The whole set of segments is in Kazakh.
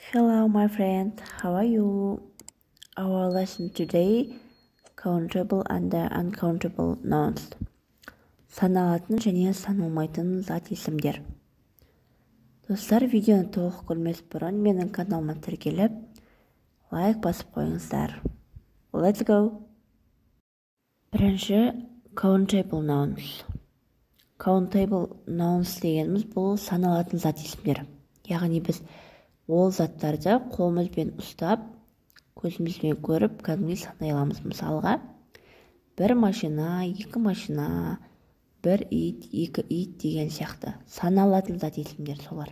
Hello, my friend. How are you? Our lesson today: countable and uncountable nouns. Саналатын және саналмайтын зат есімдер. Достар, видеоны толық көрмес бұрын менің каналыма тіркеліп, лайк басып қойыңыздар. Let's go! Бірінші, countable nouns. Countable nouns дегеніміз бұл саналатын зат есімдер. Яғни біз ол заттарды қолымызбен ұстап, көзімізбен көріп, кәдімгідей санай аламыз. Мысалға, бір машина, екі машина, бір ит, екі ит деген сияқты. Саналатын зат есімдер солар.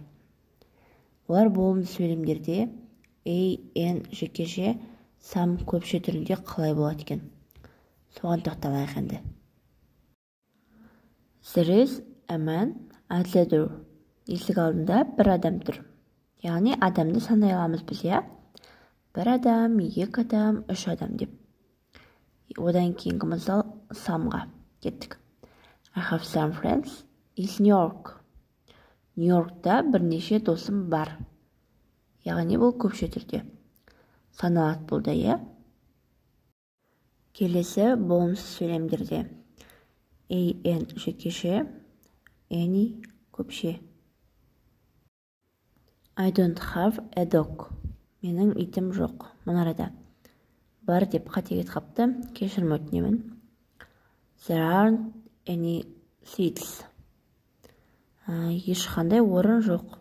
Олар болымды сөйлемдерде a, an жекеше, some көпше түрінде қалай болады екен? Соған тоқталайық енді. There is a man at the door. Есік алдында бір адам тұр. Яғни адамды санай аламыз біз, иә? Бір адам, екі адам, үш адам деп. Одан кейінгі мысал some ға кеттік. I have some friends in New York. Нью-Йоркта бірнеше досым бар. Яғни бұл көпше түрде саналады бұл да, иә? Келесі, болымсыз сөйлемдерде a, an жекеше, any көпше. I don't have a dog. Менің итім жоқ. Мына арада бар деп қате кетіп қапты, кешірім өтінемін. There aren't any seats. Ешқандай орын жоқ.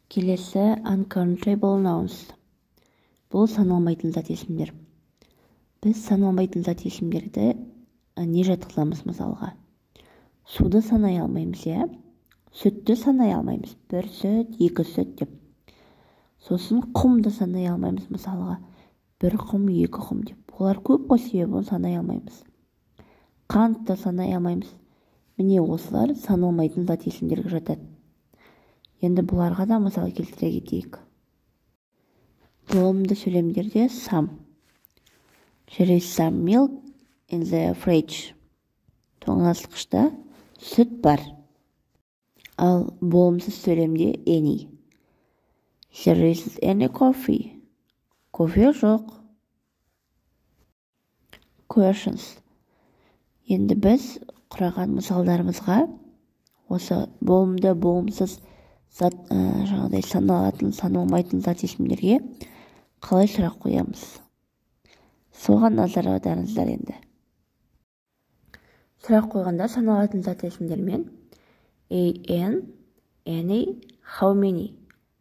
Келесі, uncountable nouns. Бұл саналмайтын зат есімдер. Біз саналмайтын зат есімдерді не жатқызамыз? Мысалға, суды санай алмаймыз, иә? Сүтті санай алмаймыз, бір сүт, екі сүт деп. Сосын құмды санай алмаймыз, мысалға, бір құм, екі құм деп. Олар көп қой, себебі оны санай алмаймыз. Қантты санай алмаймыз. Міне, осылар саналмайтын зат есімдерге жатады. Енді бұларға да мысал келтіре кетейік. Болымды сөйлемдерде some. There is some milk in the fridge. Тоңазытқышта сүт бар. Ал болымсыз сөйлемде any. There isn't any coffee. Кофе жоқ. Questions. Енді біз құраған мысалдарымызға осы болымды, болымсыз зат, жаңағыдай саналатын, саналмайтын зат есімдерге қалай сұрақ қоямыз, соған назар аударыңыздар. Енді сұрақ қойғанда саналатын зат есімдермен a, an, any, how many,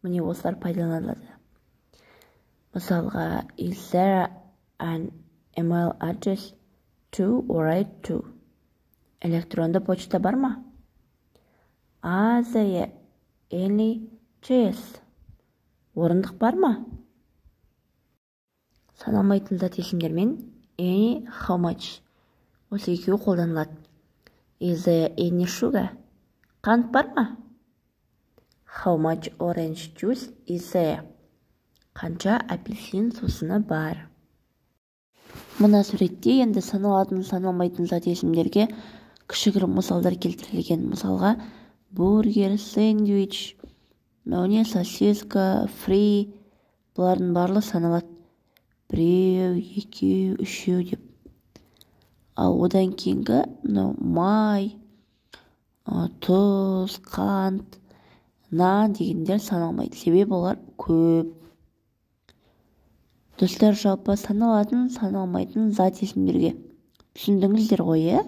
міне, осылар пайдаланылады. Мысалға, is there an email address to write to? Электронды почта бар ма? Are there any chairs? Орындық бар ма? Саналмайтын зат есімдермен any, how much, осы екеуі қолданылады. Is there any sugar? Қант бар ма? How much orange juice is there? Қанша апельсин сусыны бар? Мына суретте енді саналатын, саналмайтын зат есімдерге кішігірім мысалдар келтірілген. Мысалға, бургер, сэндвич, мынау не, сосиска, фри, бұлардың барлығы саналады, біреу, екеу, үшеу деп. Ал одан кейінгі мынау май, тұз, қант, нан дегендер саналмайды, себебі олар көп. Достар, жалпы саналатын, саналмайтын зат есімдерге түсіндіңіздер ғой, иә?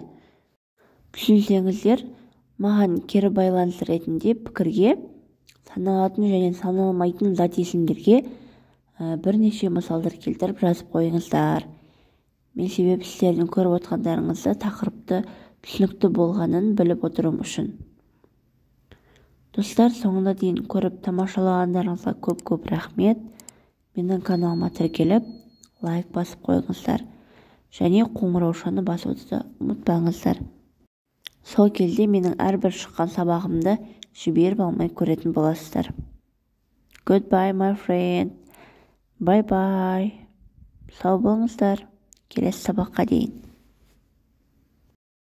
Түсінсеңіздер, маған кері байланыс ретінде пікірге саналатын және саналмайтын зат есімдерге бірнеше мысалдар келтіріп жазып қойыңыздар. Мен себеп сіздердің көріп отқандарыңызды, тақырыпты түсінікті болғанын біліп отыруым үшін. Достар, соңына дейін көріп тамашалағандарыңызға көп көп рахмет. Менің каналыма тіркеліп, лайк басып қойыңыздар және қоңыраушаны басуды да ұмытпаңыздар. Сол кезде менің әрбір шыққан сабағымды жіберіп алмай көретін боласыздар. Goodbye, my friend. Bye bye. Сау болыңыздар, келесі сабаққа дейін.